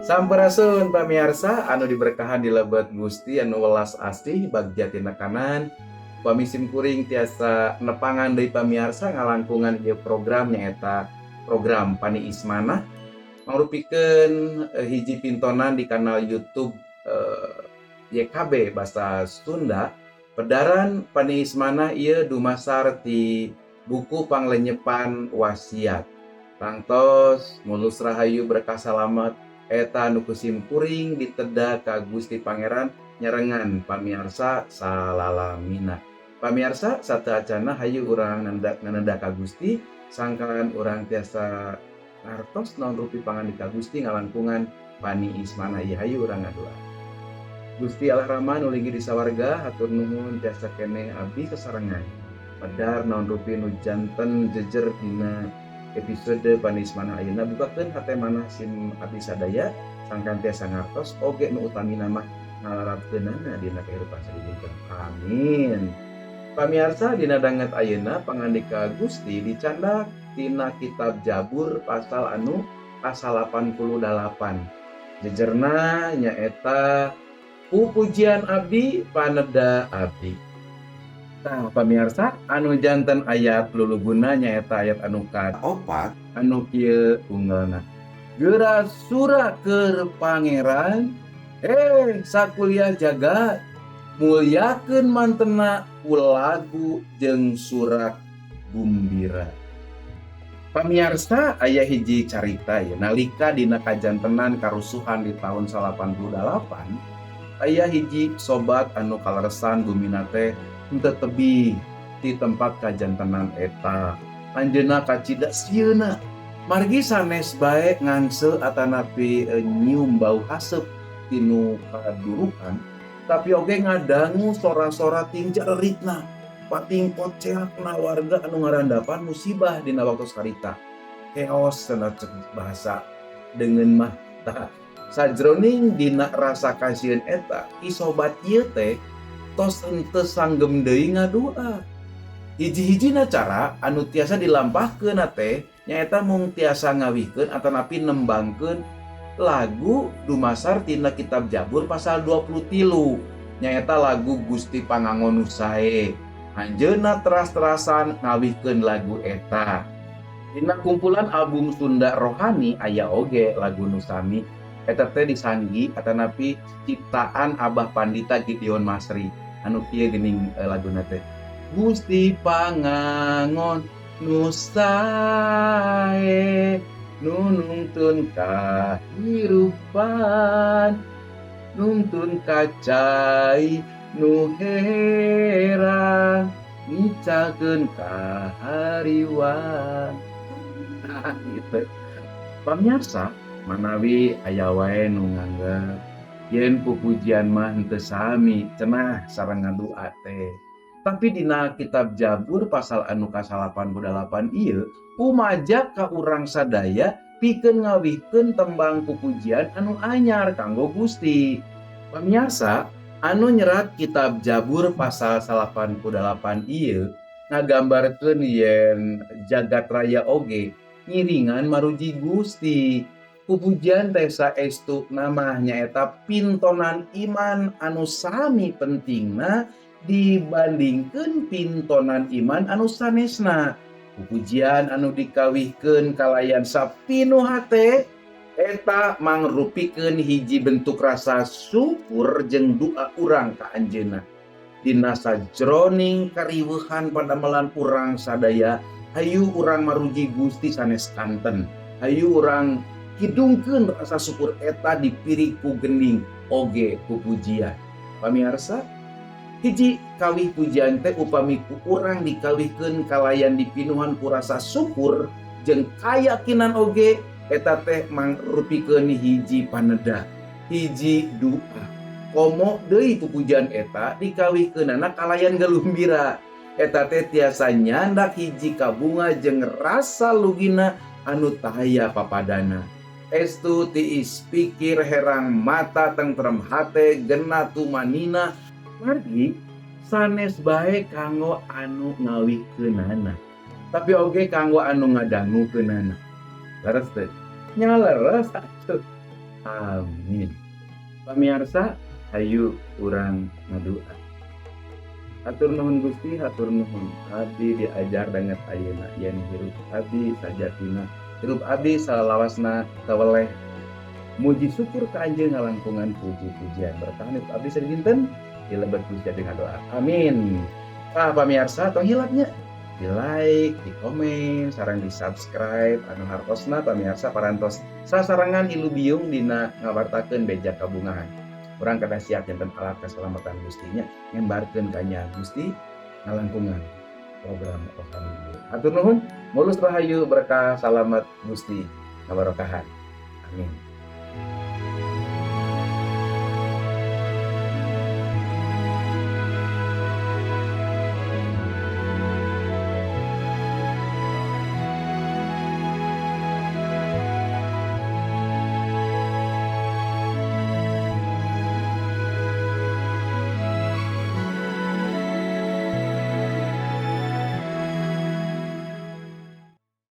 Sampurasun pamiarsa anu diberkahan di lebet Gusti anu welas asih bagja tina kanan. Upami sim kuring tiasa nepangan deui pamiarsa ngalangkungan ieu program, nyaeta program Paniis Manah, mangrupikeun hiji pintonan di kanal YouTube YKB Bahasa Sunda. Pedaran Paniis Manah ieu dumasar ti buku Panglenyepan Wasiat. Tangtos mulus rahayu berkah salamet eta nu ku sim kuring diteda ka Gusti Pangeran nyarengan pamiarsa salalamina. Pamiarsa, sateuacana hayu urang naneda ka Gusti sangkan urang tiasa ngartos naon rupi pangandika Gusti ngalangkungan Paniis Manah ieu. Hayu urang ngadua. Gusti Allah Rama nu linggih di sawarga, hatur nuhun tiasa keneh abdi sasarengan medar naon rupi nu janten jejer dina episode Paniis Manah ayeuna. Bukakeun hate manah sim abdi sadaya sangkan tiasa ngartos oge nu utamina mah ngalarapkeunana dina kehidupan sadinten. Amin. Pamiarsa, dina danget ayeuna pangandika Gusti dicandak tina kitab Jabur pasal anu ka-88. Jejerna nyaeta Pupujian Abdi Paneda Abdi. Tah, pamiarsa, anu janten ayat luluguna nyaeta ayat anu ka 4 anu kieu unggelna: "Geura sura keur Pangeran, eh sakuliah jagat, mulyakeun mantena ku lagu jeung surak gumbira." Pamiarsa, aya hiji carita ya, nalika dina kajantenan karusuhan di tahun 88 aya hiji sobat anu kaleresan bumina teh henteu tebih di tempat kajantenan eta. Anjeunna kacida sieuna margi sanes bae ngangse atanapi nyium bau haseup tinu kadurukan, tapi oge ngadangu sora-sora tingjaritna pating koceakna warga anu ngarandapan musibah dina waktu harita. Keos cenah cek bahasa deungeun mah. Tah, sajroning dina rasa kasieun eta, ki sobat ieu teh tos henteu sanggem deui ngadua. Hiji-hijina cara anu tiasa dilampahkeun teh nyaeta mung tiasa ngawihkeun atanapi nembangkeun lagu dumasar tina kitab Jabur pasal 23, nyaeta lagu Gusti Pangangon Nu Sae. Anjeunna teras-terasan ngawihkeun lagu eta. Dina kumpulan album Sunda Rohani aya oge lagu nu sami eta teh, disanggi atanapi ciptaan Abah Pandita Gideon Masri, anu kieu geuning laguna teh: Gusti Pangangon Nu Sae nu nungtun kahirupan, nungtun ka cai nu herang, ngicalkeun kahariwang. Nah, gitu. Pamiarsa, manawi aya wae nu nganggep yen pupujian mah henteu sami cenah sareng ngadua teh. Tapi dina kitab Jabur pasal anu ka-88 ieu pumajak ka urang sadaya pikeun ngawihkeun tembang pupujian anu anyar kanggo Gusti. Pamiarsa, anu nyerat kitab Jabur pasal 88 ieu ngagambarkeun yen jagat raya oge ngiringan maruji Gusti. Pupujian teh saestu mah nyaeta pintonan iman anu sami pentingna dibandingkeun pintonan iman anu sanesna. Pupujian anu dikawihkeun kalayan sapinuh hate eta mangrupikeun hiji bentuk rasa syukur jeung doa urang ka Anjeunna. Dina sajroning kariweuhan padamelan urang sadaya, hayu urang maruji Gusti sanes kanten. Hayu urang kidungkeun rasa syukur eta dipiri ku gending oge pupujian. Pamiarsa, hiji kawih pujian teh upami ku urang dikawihkeun kalayan dipinuhan ku rasa syukur jeung kayakinan oge, eta teh mangrupikeun hiji paneda, hiji doa. Komo deui pupujian eta dikawihkeunana kalayan galumbira, eta teh tiasa nyandak hiji kabunga jeung rasa lugina anu taya papadana. Estu tiis pikir, herang mata, tentrem hate, gena tumanina, margi sanes bae kanggo anu ngawihkeunana, tapi oge kanggo anu ngadangukeunana. Leres teu? Nya leres atuh. Amin. Pamiarsa, hayu urang ngadua. Hatur nuhun Gusti, hatur nuhun. Abdi diajar danget ayeuna yen hirup abdi sajatina, hirup abdi salawasna teweleh muji syukur ka Anjeun ngalangkungan puji-pujian. Bertahan hirup abdi sadinten di lebet Gusti abdi ngadoa. Amin. Pak pamiarsa, tong hilap nya di like, di komen, sareng di subscribe anu hartosna pamiarsa parantos sasarengan ilubiung dina ngawartakeun beja kabungahan. Urang kedah siap janten alat keselamatan Gusti nya, ngembarkeun kanya Gusti ngalangkungan program rohani. Hatur nuhun, mulus rahayu, berkah salamet Gusti ngabarokahan. Amin.